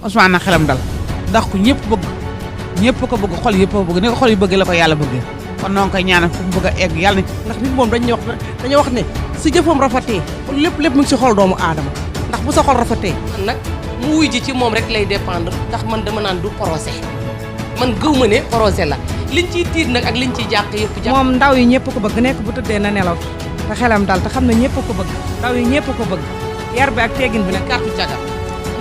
Ousmane na xelam dal ndax ku ñëpp ko bëgg xol yëpp ko bëgg ni ko xol yu bëgg la ko yàlla bëggee kon noo ngi koy ñaanal fu mu bëgg a egg yàlla ndax nit moom dañuy wax ne si jëfam rafetee lépp mu ngi si xol doomu aadama ndax bu sa xol rafetee nag mu wuy ji ci moom rek lay dépendre ndax man dama naan du projet man gëw ma ne projet la liñ ciy tiit nag ak liñ ciy jàq yëpp moom ndaw yi ñëpp ko bëgg nekk bu tëddee na nelaw te xelam dal te xam ne ñëpp ko bëgg ndaw yi ñëpp ko bëgg yar bi ak teggin bi nag kàttu jaga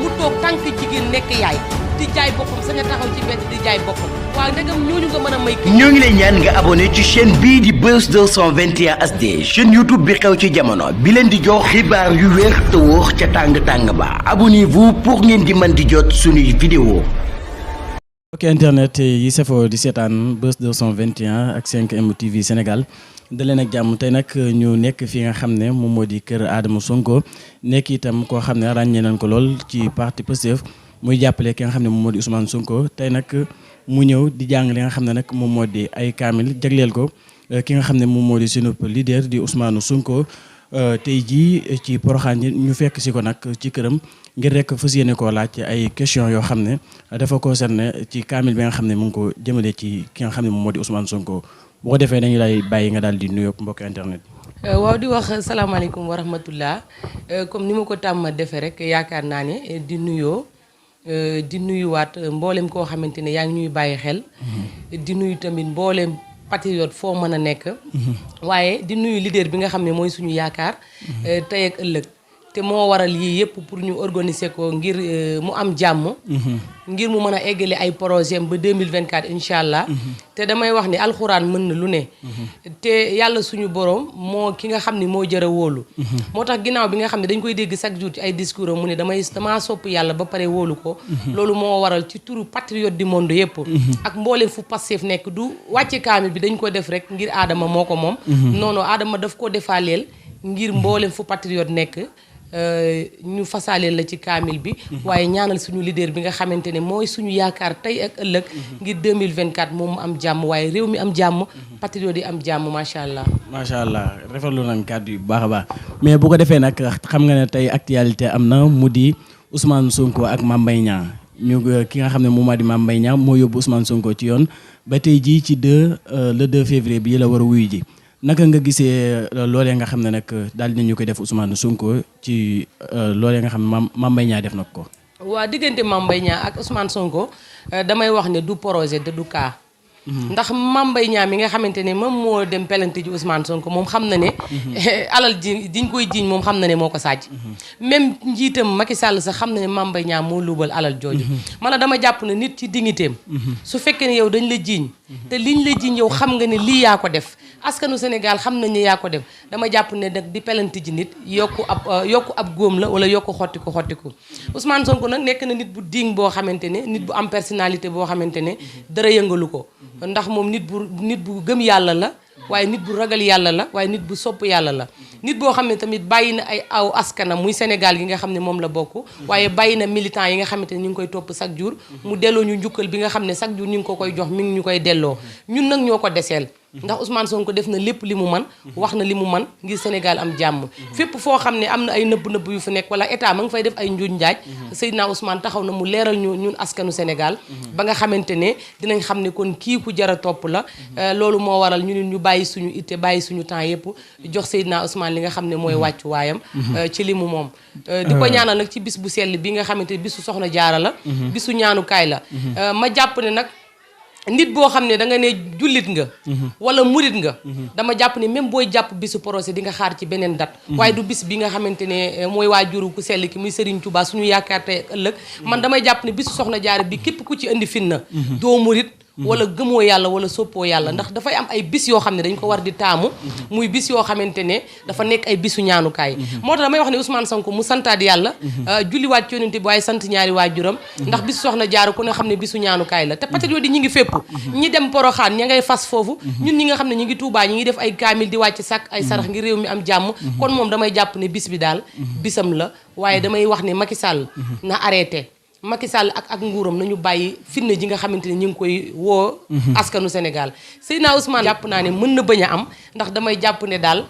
mu toog tànk jigéen nekk yaay di jaay boppam sañ a taxaw ci mbedd di jaay boppam waaw ndegam ñooñu nga mën a may ñoo ngi lay ñaan nga abonné ci chaîne bii di Buzz 221 HD chaîne YouTube bi xew ci jamono bi leen di jox xibaar yu wér te wóor ca tàng-tàng ba abonnez-vous pour ngeen di mën di jot suñuy vidéo. ok internet yi safoo di seetaan Buzz 221 ak 5M TV Sénégal daleen ak jàmm tey nag ñu nekk fi nga xam ne moom moo di kër Adama Sonko nekk itam koo xam ne ràññee nañ ko lool ci parti Pastef muy jàppale ki nga xam ne moom moo di Ousmane Sonko tey nag mu ñëw di jàng li nga xam ne nag moom moo di ay kamil jagleel ko ki nga xam ne moom moo di sunu leader di Ousmane Sonko tey jii ci Porokhane ñu fekk si ko nag ci këram ngir rek fas yéene koo laaj ay question yoo xam ne dafa concerné ci kamil bi nga xam ne mu ngi ko jëmale ci ki nga xam ne moom moo di Ousmane Sonko bu ko defee dañu lay bàyyi nga daal di nuyoo mbokk internet. waaw di wax salaamaaleykum wa rahmatullah comme ni ma ko tàmm defee rek yaakaar naa ne di nuyuwaat mboolem koo xamante ne yaa ngi ñuy bàyyi xel. di nuyu tamit mboolem patriote foo mën a nekk. waaye di nuyu leader bi nga xam ne mooy suñu yaakaar. tey ak ëllëg te moo waral yii yëpp pour ñu organiser ko ngir mu am jàmm. ngir mu mën a eggale ay projet ba 2024 incha allah. te damay wax ni alxuraan mën na lu ne. te yàlla suñu borom moo ki nga xam ne moo jër a wóolu. moo tax ginnaaw bi nga xam ne dañ koy dégg chaque jour ci ay discours am mu ne damaa sopp yàlla ba pare wóolu ko. loolu moo waral ci turu patriote du monde yëpp. ak mboolem fu Pastef nekk du wàcce kaamil bi dañ ko def rek ngir Adama moo ko moom. non Adama daf ko defaaleel ngir mboolem fu patriote nekk. ñu fasaaleel la ci kaamil bi waaye ñaanal suñu leader bi nga xamante ne mooy suñu yaakaar tey ak ëllëg ngir 2024 moom mu am jàmm waaye réew mi am jàmm patriote yi am jàmm macha allah. macha allah rafetlu nañ kàddu yu baax a baax mais bu ko defee nag xam nga ne tey actualité am na mu di Ousmane Sonko ak Mame Mbaye Niang ñu ki nga xam ne moom moo di Mame Mbaye Niang moo yóbbu Ousmane Sonko ci yoon ba tey jii ci le 2 février bi la war a wuyu ji. naka nga gisee loolee nga xam ne nag daal dinañu koy def Ousmane Sonko ci loolee nga xam ne Mame Mbaye Niang def na ko. waa diggante Mame Mbaye Niang ak Ousmane Sonko damay wax ne du projet de du cas. ndax Mame Mbaye Niang mi nga xamante ne moom moo dem pelante ji Ousmane Sonko moom xam na ne. alal ji diñ koy jiiñ moom xam na ne moo ko sàcc. même njiitam Macky Sall sax xam na ne Mame Mbaye Niang moo luubal alal jooju. man dama jàpp ne nit ci dignitéem su fekkee ne yow dañ la jiiñ. te liñ la jiiñ yow xam nga ne lii yaa ko def. askanu Sénégal xam nañ ne yaa ko def dama jàpp ne nag di pelante ji nit yokku ab góom la wala yokku xottiku Ousmane Sonko nag nekk na nit bu digne boo xamante ne nit bu am personnalité boo xamante ne dara yëngalu ko ndax moom nit bu gëm yàlla la waaye nit bu ragal yàlla la waaye nit bu sopp yàlla la nit boo xam ne tamit bàyyi na ay aw askanam muy Sénégal gi nga xam ne moom la bokk waaye bàyyi na militant yi nga xamante ne ñu ngi koy topp chaque jour mu delloo ñu njukkal bi nga xam ne chaque jour ñu ngi ko koy jox mi ngi ñu koy delloo ñun nag ñoo ko deseel ndax Ousmane Sonko def na lépp li mu man wax na li mu man ngir Sénégal am jàmm fépp foo xam ne am na ay nëbb yu fi nekk wala état ma nga fay def ay njuuj njaaj Seydina Ousmane taxaw na mu leeral ñu ñun askanu Sénégal ba nga xamante ne dinañ xam ne kon kii ku jara topp la loolu moo waral ñu bàyyi suñu itte bàyyi suñu temps yëpp jox Seydina Ousmane li nga xam ne mooy wàccu waayam ci li mu moom di ko ñaanal nag ci bis bu sell bi nga xamante ne bisu soxna jaara la bisu ñaanukaay la ma jàpp ne nag nit boo xam ne da nga ne jullit nga wala murit nga dama jàpp ne même booy jàpp bisu procès di nga xaar ci beneen date waaye du bis bi nga xamante ne mooy waajuru ku sell ki muy Serigne Touba suñu yaakaar tey ëllëg man damay jàpp ne bisu soxna jaara bi képp ku ci indi fitna doo murit wala gëmoo yàlla wala soppoo yàlla ndax dafay am ay bis yoo xam ne dañ ko war di taamu muy bis yoo xamante ne dafa nekk ay bisu ñaanukaay moo tax damay wax ne Ousmane Sonko mu santaat yàlla julliwaat ci yonent bi waaye sant ñaari waajuram ndax bisu soxna jaaru ku ne xam ne bisu ñaanukaay la te patriote yi ñi ngi fépp ñi dem Porokhane ña ngay fas foofu ñun ñi nga xam ne ñi ngi Touba ñi ngi def ay kaamil di wàcc sàkk ay sarax ngir réew mi am jàmm kon moom damay jàpp ne bis bi daal bisam la waaye damay wax ne Macky Sall na arrêté Macky Sall ak nguuram nañu bàyyi fitna ji nga xamante ne ñu ngi koy woo askanu Sénégal Seydina Ousmane jàpp naa ne mën na bañ a am ndax damay jàpp ne daal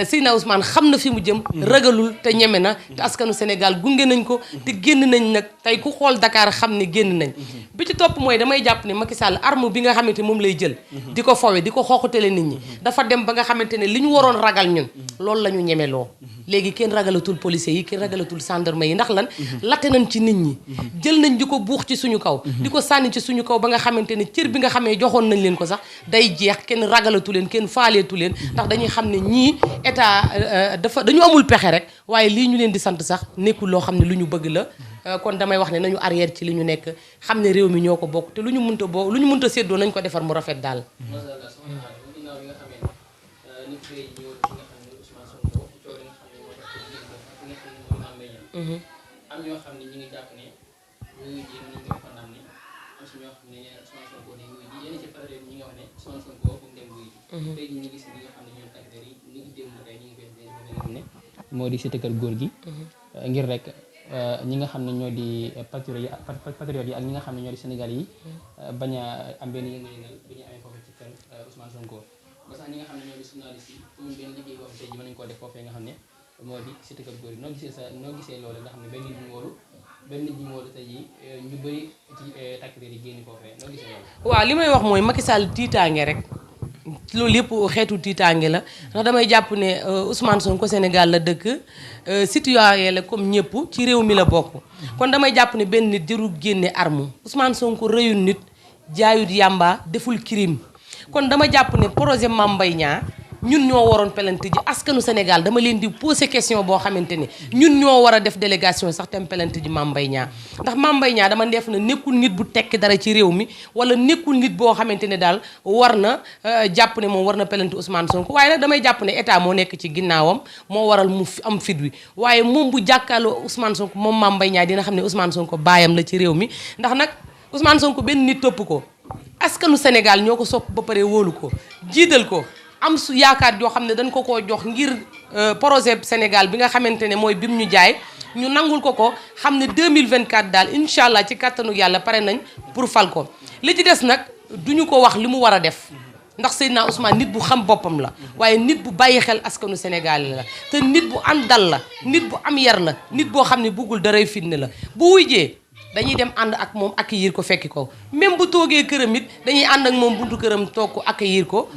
Seydina Ousmane xam na fi mu jëm ragalul te ñeme na te askanu Sénégal gunge nañ ko te génn nañ nag tey ku xool Dakar xam ne génn nañ bi ci topp mooy damay jàpp ne Macky Sall arme bi nga xamante moom lay jël di ko fowe di ko xooxutale nit ñi dafa dem ba nga xamante ne li ñu waroon ragal ñun loolu la ñu ñemeloo léegi kenn ragalatul policiers yi kenn ragalatul gendarme yi ndax lan latte nañ ci nit ñi jël nañ di ko buux ci suñu kaw di ko sànni ci suñu kaw ba nga xamante ne cër bi nga xamee joxoon nañ leen ko sax day jeex kenn ragalatu leen kenn faaleetu leen ndax dañuy xam ne ñii état dañu amul pexe rek waaye lii ñu leen di sant sax nekkul loo xam ne lu ñu bëgg la kon damay wax ne nañu arrière ci li ñu nekk xam ne réew mi ñoo ko bokk te lu ñu mënta séddoo nañ ko defar mu rafet daal am ñoo xam ne ñi ngi jàpp ne ñu ngi jéem nañ koy condamné am si ñoo xam ne ñeneen Ousmane Sonko day wuy ji yéen ci patriote ñi nga wax ne Ousmane Sonko bu mu dem wuy ji tey ñu ngi gis li nga xam ne ñoom acteurs yi ñu ngi démb tey ñu ngi benn xam ne moo di cité kër góor gi ngir rek ñi nga xam ne ñoo di patriote yi ak ñi nga xam ne ñoo di Sénégal yi bañ a am benn yëngal-yëngal bi ñu amee foofu ci kër Ousmane Sonko ba sax ñi nga xam ne ñoo di journaliste yi ñu benn liggéey boo xam tey ji mën nañu koo def foofee nga xam ne moo di cité kër góor yi noo gisee loolu nga xam ne benn nit ñu wóolu tey jii ñu bëri ci takk-der yi génn foofee noo gisee loolu. waaw li may wax mooy Macky Sall tiitaange rek loolu yëpp xeetu tiitaange la ndax damay jàpp ne Ousmane Sonko Sénégal la dëkk citoyen la comme ñëpp ci réew mi la bokk kon damay jàpp ne benn nit jërul génne arme Ousmane Sonko rëyul nit jaayut yàmba deful crime kon dama jàpp ne projet Mame Mbaye Niang ñun ñoo waroon pelante ji askanu Sénégal dama leen di poser question boo xamante ne ñun ñoo war a def délégation sax tem pelante ji Mame Mbaye Niang ndax Mame Mbaye Niang dama def na nekkul nit bu tekki dara ci réew mi wala nekkul nit boo xamante ne daal war na jàpp ne moom war na pelante Ousmane Sonko waaye nag damay jàpp ne état moo nekk ci ginnaawam moo waral mu am fit wi waaye moom bu jàkkaarloo Ousmane Sonko moom Mame Mbaye Niang dina xam ne Ousmane Sonko baayam la ci réew mi ndax nag Ousmane Sonko benn nit topp ko askanu Sénégal ñoo ko sopp ba pare wóolu ko jiital ko am su yaakaar yoo xam ne dañ ko koo jox ngir projet Sénégal bi nga xamante ne mooy bim ñu jaay ñu nangul ko xam ne 2024 daal incha allah ci kattanu yàlla pare nañ pour fal ko li ci des nag duñu ko wax li mu war a def ndax Seydina Ousmane nit bu xam boppam la waaye nit bu bàyyi xel askanu Sénégal la te nit bu am dal la nit bu am yar la nit boo xam ne buggul daray fitne la bu wujjee dañuy dem ànd ak moom accueillir ko fekki ko même bu toogee këram it dañuy ànd ak moom buntu këram toog ko accueillir ko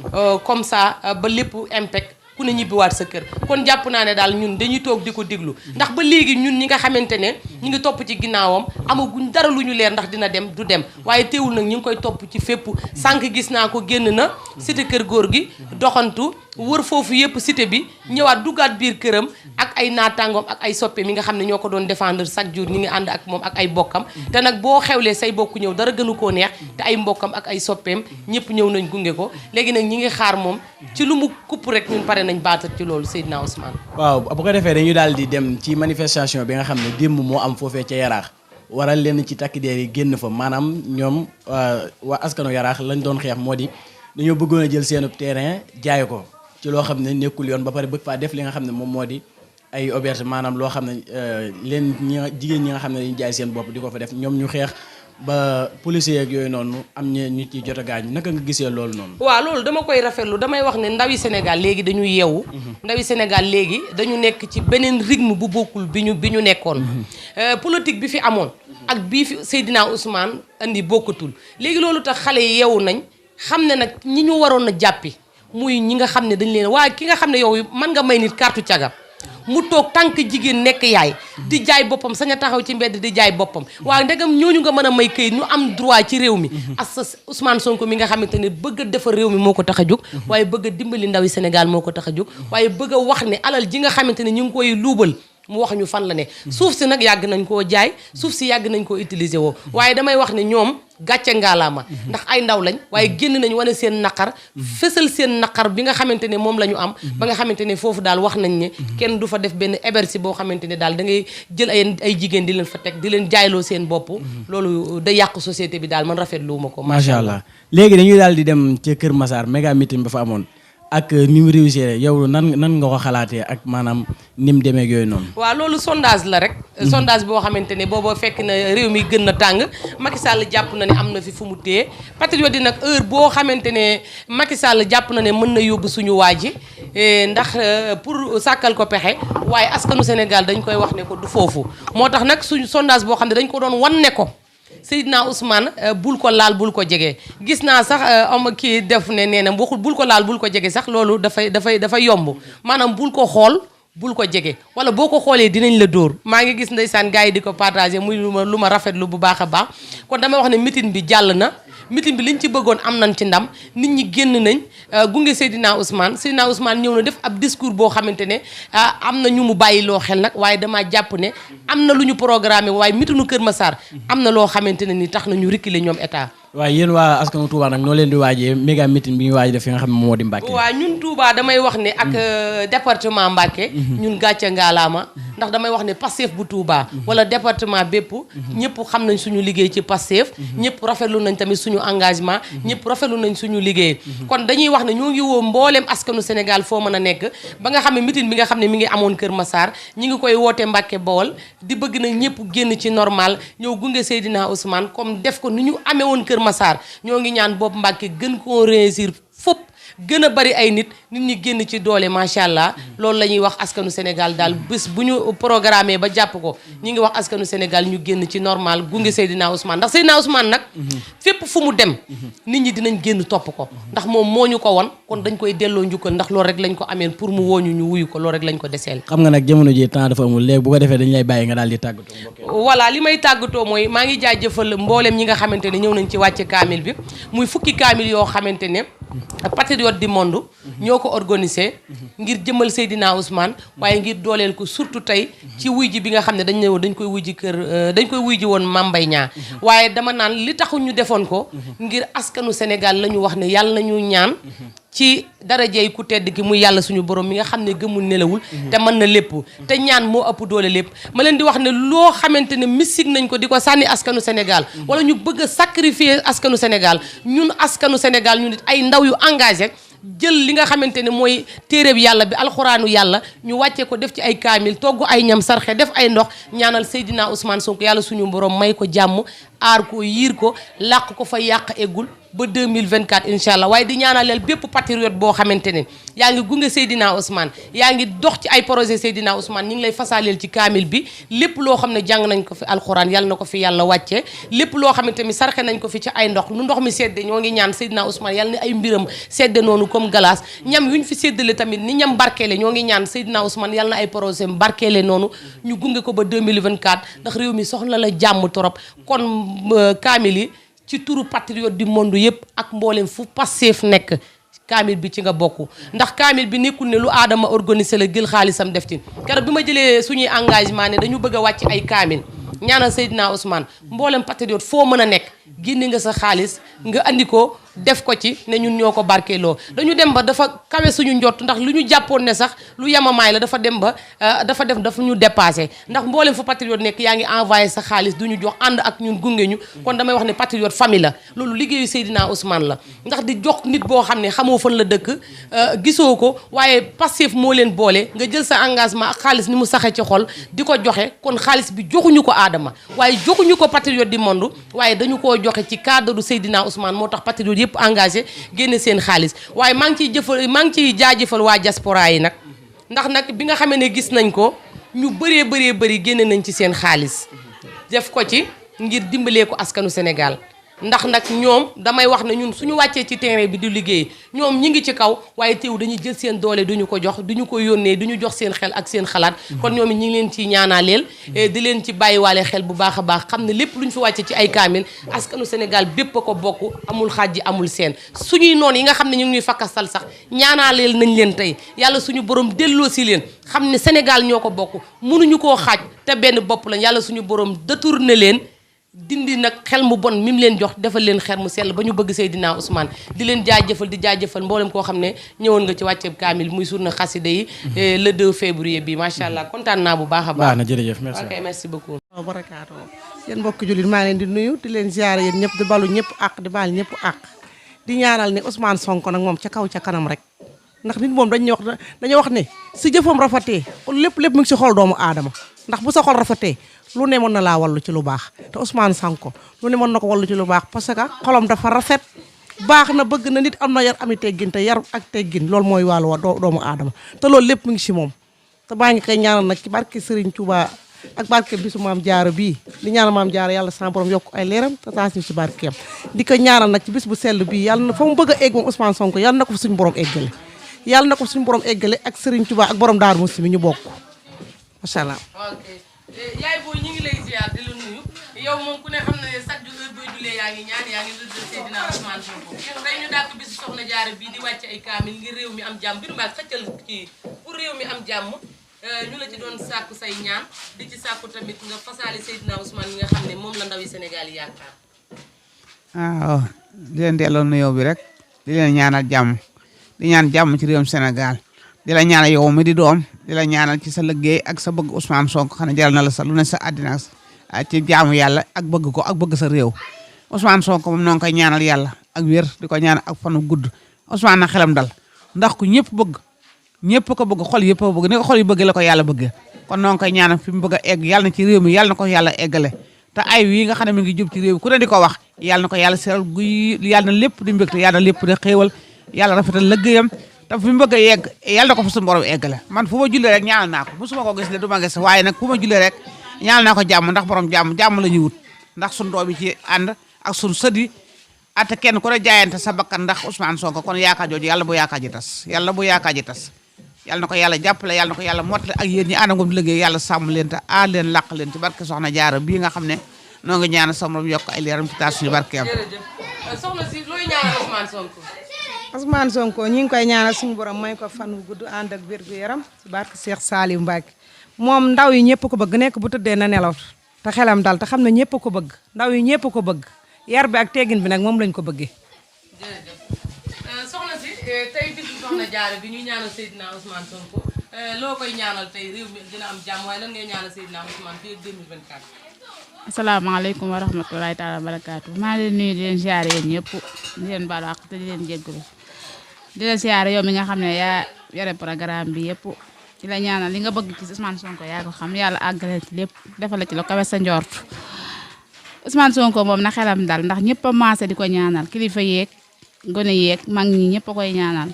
comme ça ba lépp impec ku ne ñibbiwaat sa kër kon jàpp naa ne daal ñun dañuy toog di ko déglu ndax ba léegi ñun ñi nga xamante ne ñu ngi topp ci ginnaawam amaguñ dara lu ñu leer ndax dina dem du dem waaye teewul nag ñu ngi koy topp ci fépp sànq gis naa ko génn na cité kër góor gi doxantu wër foofu yëpp cité bi ñëwaat duggaat biir këram ak ay naataangoom ak ay soppe mi nga xam ne ñoo ko doon défendre chaque jour ñi ngi ànd ak moom ak ay bokkam te nag boo xewlee say bokk ñëw dara gënu koo neex te ay mbokkam ak ay soppeem ñëpp ñëw nañ gunge ko léegi nag ñi ngi xaar moom ci lu mu kupp rek ñun pare nañ baatat ci loolu Seydina Ousmane. waaw bu ko defee dañu daal di dem ci manifestation bi nga xam ne démb moo am foofee ca Yaraax waral leen ci takk der yi génn fa maanaam ñoom waa askanu Yaraax lañ doon xeex moo di dañoo bëggoon a jël seen terrain jaay ko ci loo xam ne nekkul yoon ba pare bëgg faa def li nga xam ne moom moo di ay auberge maanaam loo xam ne leen jigéen ñi nga xam ne dañu jaay seen bopp di ko fa def ñoom ñu xeex ba policiers yeeg yooyu noonu am ñu ci jot a gaañu naka nga gisee loolu noonu. waaw loolu dama koy rafetlu damay wax ne ndawi Sénégal léegi dañu yeewu. ndawi Sénégal léegi dañu nekk ci beneen rythme bu bokkul bi ñu nekkoon. politique bi fi amoon. ak bii fi Seydina Ousmane andi bokkatul léegi loolu tax xale yi yeewu nañ xam ne nag ñi ñu waroon a jàppi muy ñi nga xam ne dañ leen waaye ki nga xam ne yow mën nga may nit carte caga mu toog tànk jigéen nekk yaay di jaay boppam sañ a taxaw ci mbedd di jaay boppam waaye ndegam ñooñu nga mën a may këyit ñu am droit ci réew mi as Ousmane Sonko mi nga xamante ne bëgg a defar réew mi moo ko tax a jóg waaye bëgg a dimbali ndawi Sénégal moo ko tax a jóg waaye bëgg a wax ne alal ji nga xamante ne ñu ngi koy luubal mu wax ñu fan la ne suuf si nag yàgg nañ koo jaay suuf si yàgg nañ koo utiliser woo waaye damay wax ne ñoom gàcce ngaalaama ndax ay ndaw lañ waaye génn nañ wane seen naqar fësal seen naqar bi nga xamante ne moom la ñu am ba nga xamante ne foofu daal wax nañ ne kenn du fa def benn héberge boo xamante ne daal da ngay jël ay jigéen di leen fa teg di leen jaayloo seen bopp loolu da yàq société bi daal man rafetlu ma ko macha allah. léegi dañuy daal di dem ci Kër Massar méga meeting ba fa amoon ak ni mu réussir yow nan nga ko xalaatee ak maanaam ni mu demee yooyu noonu. waaw loolu sondage la rek sondage boo xamante ne booba fekk na réew mi gën na tàng Macky Sall jàpp na ne am na fi fu mu téye patriote yi nag heure boo xamante ne Macky Sall jàpp na ne mën na yóbbu suñu waa ji ndax pour sàkkal ko pexe waaye askanu Sénégal dañ koy wax ne ko du foofu moo tax nag suñu sondage boo xam ne dañ ko doon wan ne ko Seydina Ousmane bul ko laal bul ko jege gis naa sax kii def ne nee na waxul bul ko laal bul ko jege sax loolu dafay yomb maanaam bul ko xool bul ko jege wala boo ko xoolee dinañ la dóor maa ngi gis ndeysaan gars yi di ko partagé muy lu ma rafetlu bu baax a baax kon damay wax ne meeting bi jàll na meeting bi liñ ci bëggoon am nañ ci ndam nit ñi génn nañ gunge Seydina Ousmane ñëw na def ab discours boo xamante ne am na ñu mu bàyyi loo xel nag waaye damaa jàpp ne am na lu ñu programmé waaye meetingu Kër Massar am na loo xamante ne ni tax na ñu reculer ñoom état. waaw yéen waa askanu Touba nag noo leen di waajee méga meeting bi ñu waaj def fi nga xam ne moo di Mbacké. waaw ñun Touba damay wax ne ak département Mbacké ñun gàcce ngaalaama ndax damay wax ne Pastef bu Touba wala département bépp ñëpp xam nañ suñu liggéey ci Pastef ñëpp rafetlu nañ tamit suñu engagement ñëpp rafetlu nañ suñu liggéey kon dañuy wax ne ñoo ngi woo mbooleem askanu Sénégal foo mën a nekk ba nga xam ne meeting bi nga xam ne mi ngi amoon Kër Massar ñi ngi koy woote Mbacké Bawol di bëgg nag ñëpp génn ci normal ñëw gunge Seydina Ousmane comme def ko ni ñu amee woon Kër Massar ñoo ngi ñaan boobu Mbacké gën koo réussir fop gën a bari ay nit ñi génn ci doole macha allah loolu la ñuy wax askanu Sénégal daal bés bu ñu programmé ba jàpp ko ñi ngi wax askanu Sénégal ñu génn ci normal gunge Seydina Ousmane ndax Seydina Ousmane nag fépp fu mu dem nit ñi dinañ génn topp ko ndax moom moo ñu ko won kon dañ koy delloo njukkal ndax loolu rek lañ ko ameen pour mu wooñu ñu wuyu ko loolu rek lañ ko deseel. xam nga nag jamono ji temps dafa amul léegi bu ko defee dañ lay bàyyi nga daal di tàggatoo. voilà li may tàggatoo mooy maa ngi jaajëfal mboolem ñi nga xamante ne ñëw nañ ci wàcce kaamil bi muy fukki kaamil yoo xamante ne patriote du monde ñoo ko organisé ngir jëmal Seydina Ousmane waaye ngir dooleel ko surtout tey ci wuy ji bi nga xam ne dañ ñëw dañ koy wuy ji woon Mame Mbaye Niang waaye dama naan li taxu ñu defoon ko ngir askanu Sénégal la ñu wax ne yàlla nañu ñaan ci darajey ku tedd ki muy yàlla suñu borom mi nga xam ne gëmul nelawul te mën na lépp te ñaan moo ëpp doole lépp ma leen di wax ne loo xamante ne mystique nañ ko di ko sànni askanu Sénégal wala ñu bëgg a sacrifier askanu Sénégal ñun askanu Sénégal ñu nit ay ndaw yu engagé jël li nga xamante ne mooy téereb yàlla bi alxuraanu yàlla ñu wàccee ko def ci ay kaamil togg ay ñam sarxe def ay ndox ñaanal Seydina Ousmane Sonko yàlla suñu borom may ko jàmm aar ko yiir ko làq ko fa yàq eggul ba 2024 incha allah waaye di ñaanaleel bépp patriote boo xamante ne yaa ngi gunge Seydina Ousmane yaa ngi dox ci ay projet Seydina Ousmane ñu ngi lay fasaaleel ci kaamil bi lépp loo xam ne jàng nañ ko fi alxuraan yàlla na ko fi yàlla wàccee lépp loo xamante ni sarxe nañ ko fi ci ay ndox lu ndox mi sedde ñoo ngi ñaan Seydina Ousmane yàlla na ay mbiram sedde noonu comme glace ñam yuñ fi séddale tamit ni ñam barkeele ñoo ngi ñaan Seydina Ousmane yàlla na ay projet barkeele noonu ñu gunge ko ba 2024 ndax réew mi soxla la jàmm torop kon kaamil yi ci turu patriote du monde yëpp ak mboolem fu Pastef nekk kaamil bi ci nga bokk ndax kaamil bi nekkul ne lu aadama organisé la jël xaalisam def ci keroog bi ma jëlee suñuy engagement ne dañu bëgg a wàcc ay kaamil ñaanal Seydina Ousmane mboolem patriote foo mën a nekk génne nga sa xaalis nga andi ko def ko ci ne ñun ñoo ko barkeeloo dañu dem ba dafa kawe suñu njott ndax lu ñu jàppoon ne sax lu yamamaay la dafa dem ba dafa ñu dépassé ndax mboolem fu patriote nekk yaa ngi envoyé sa xaalis du ñu jox ànd ak ñun gunge ñu kon damay wax ne patriote famille la loolu liggéeyu Seydina Ousmane la ndax di jox nit boo xam ne xamoo fan la dëkk gisoo ko waaye Pastef moo leen boole nga jël sa engagement ak xaalis ni mu saxe ci xol di ko joxe kon xaalis bi joxuñu ko aadama waaye joxuñu ko patriote du monde waaye dañu koo joxe ci cadre du Seydina Ousmane moo tax patriote yëpp engagé génne seen xaalis waaye maa ngi ciy jaajëfal waa diaspora yi nag ndax nag bi nga xamee ne gis nañ ko ñu bëree génne nañ ci seen xaalis def ko ci ngir dimbalee ko askanu Sénégal ndax nag ñoom damay wax ne ñun suñu wàccee ci terrain bi di liggéey ñoom ñi ngi ci kaw waaye teew dañuy jël seen doole duñu ko jox duñu ko yónnee duñu jox seen xel ak seen xalaat kon ñoom ñi ngi leen ci ñaanaaleel di leen ci bàyyiwaale xel bu baax a baax xam ne lépp lu ñu fi wàcce ci ay kaamil askanu Sénégal bépp a ko bokk amul xaaj amul seen suñuy noon yi nga xam ne ñu ngi ñuy fakkastal sax ñaanaaleel nañ leen tey yàlla suñu borom delloo si leen xam ne Sénégal ñoo ko bokk mënuñu koo xaaj te benn bopp lañ yàlla suñu borom détourné leen dindi nag xel mu bon mi mu leen jox defal leen xel mu sell ba ñu bëgg Seydina Ousmane di leen jaajëfal mboolem koo xam ne ñëwoon nga ci wàcceeb kaamil muy journée xasida yi le 2 février bi macha allah kontaan naa bu baax a baax. na jërëjëf merci ok merci beaucoup. waaw barakaatu yéen mbokki jullit maa leen di nuyu di leen ziare yéen ñëpp di balu ñëpp ak di baal ñëpp ak di ñaanal ne Ousmane Sonko nag moom ca kaw ca kanam rek ndax nit moom dañuy wax ne si jëfam rafetee lépp mu ngi si xool doomu aadama ndax bu sa xol rafetee lu ne mën na laa wallu ci lu baax te Ousmane Sonko lu ne mën na ko wallu ci lu baax parce que xolam dafa rafet baax na bëgg na nit am na yar ami teggin te yar ak teggin loolu mooy wàllu wa doomu aadama te loolu lépp mu ngi si moom te baa ngi koy ñaanal nag ci barke Serigne Touba ak barke bisu maam Jaara bii di ñaanal maam Jaara yàlla sama borom yokk ay leeram te taas ñu ci barkeem di ko ñaanal nag ci bis bu sell bii yàlla na fa mu bëgg a egg moom Ousmane Sonko yàlla na ko fa suñu borom eggale yàlla na ko fa suñu borom eggale ak Serigne Touba ak borom Daaru Musti mi ñu bokk macha allah. ok yaay booy ñu ngi lay ziar di la nuyu yow moom ku ne xam na ne chaque jour booy jullee yaa ngi ñaan yaa ngi rëdd Seydina Ousmane Sonko tey ñu dàkk bisu soxna Jaara bii di wàcc ay kaamil ngir réew mi am jàmm biru mbaag xëccal kii pour réew mi am jàmm ñu la ci doon sàkku say ñaan di ci sàkku tamit nga fasaale Seydina Ousmane mi nga xam ne moom la ndaw yi Sénégal yi yaakaar. waaw di leen delloo nuyoo bi rek di leen ñaanal jàmm di ñaan jàmm ci réewum Sénégal di la ñaanal yow mi di doom di la ñaanal ci sa liggéey ak sa bëgg Ousmane Sonko xam ne jaral na la sa lu ne sa àddina ci jaamu yàlla ak bëgg ko ak bëgg sa réew Ousmane Sonko moom noo ngi koy ñaanal yàlla ak wér di ko ñaanal ak fanu gudd Ousmane na xelam dal ndax ku ñëpp bëgg ñëpp ko bëgg xol yëpp a bëgg ni ko xol yi bëgg la ko yàlla bëgg kon noo ngi koy ñaanal fi mu bëgg a egg yàlla na ci réew mi yàlla na ko yàlla eggale te ay wii nga xam ne mi ngi jub ci réew ku ne di ko wax yàlla na ko yàlla seral guy yàlla na lépp di mbégte yàlla na lépp di xéewal yàlla rafetal liggéeyam te fi mu bëgg a yegg yàlla na ko fa suñu borom eggale man fu ma jullee rek ñaanal naa ko musuma ko gis ne du ma gis waaye nag fu ma jullee rek ñaanal naa ko jàmm ndax borom jàmm la ñuy wut ndax suñu doom yi ci ànd ak suñu sët yi ate kenn ku ne jaayante sa bakkan ndax Ousmane Sonko kon yaakaar jooju yàlla bu yaakaar ji tas yàlla bu yaakaar ji tas yàlla na ko yàlla jàppale yàlla na ko yàlla mottale ak yéen ñi àndangum liggéey yàlla sàmm leen te aar leen làq leen ci barke soxna Jaara bii nga xam ne noo ngi ñaanal sa morom yokk ay leeram ci taas suñu barkeem. jërëjëf soxna si looy ñaanal Ousmane Sonko. Ousmane Sonko ñi ngi koy ñaanal suñu borom may ko fan wu gudd ànd ak wér gu yaram ci barke Cheikh Saliou Mbacké moom ndaw yi ñëpp ko bëgg nekk bu tëddee na nelaw te xelam dal te xam ne ñëpp ko bëgg ndaw yi ñëpp ko bëgg yar bi ak teggin bi nag moom lañ ko bëggee. jërëjëf soxna si tey bisu soxna Jaara bi ñuy ñaanal Seydina Ousmane Sonko loo koy ñaanal tey réew mi dina am jàmm waaye lan ngay ñaanal Seydina Ousmane fii 2024. asalaamaaleykum wa rahmatulahi taala wa barakaatu maa ngi leen nuyu di leen ziare yéen ñëpp di leen baalu àq te di leen jéggalu di leen ziare yow mi nga xam ne yaa yore programme bi yëpp di la ñaanal li nga bëgg ci Ousmane Sonko yaa ko xam yàlla àggale ci lépp defal la ci la kawe sa njort Ousmane Sonko moom na xelam dal ndax ñëpp a maase di ko ñaanal kilifa yeeg gone yeeg mag ñi ñëpp a koy ñaanal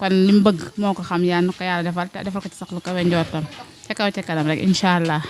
kon li mu bëgg moo ko xam yàlla na ko yàlla defal te defal ko ci sax lu kawe njortam ca kaw ca kanam rek incha allah.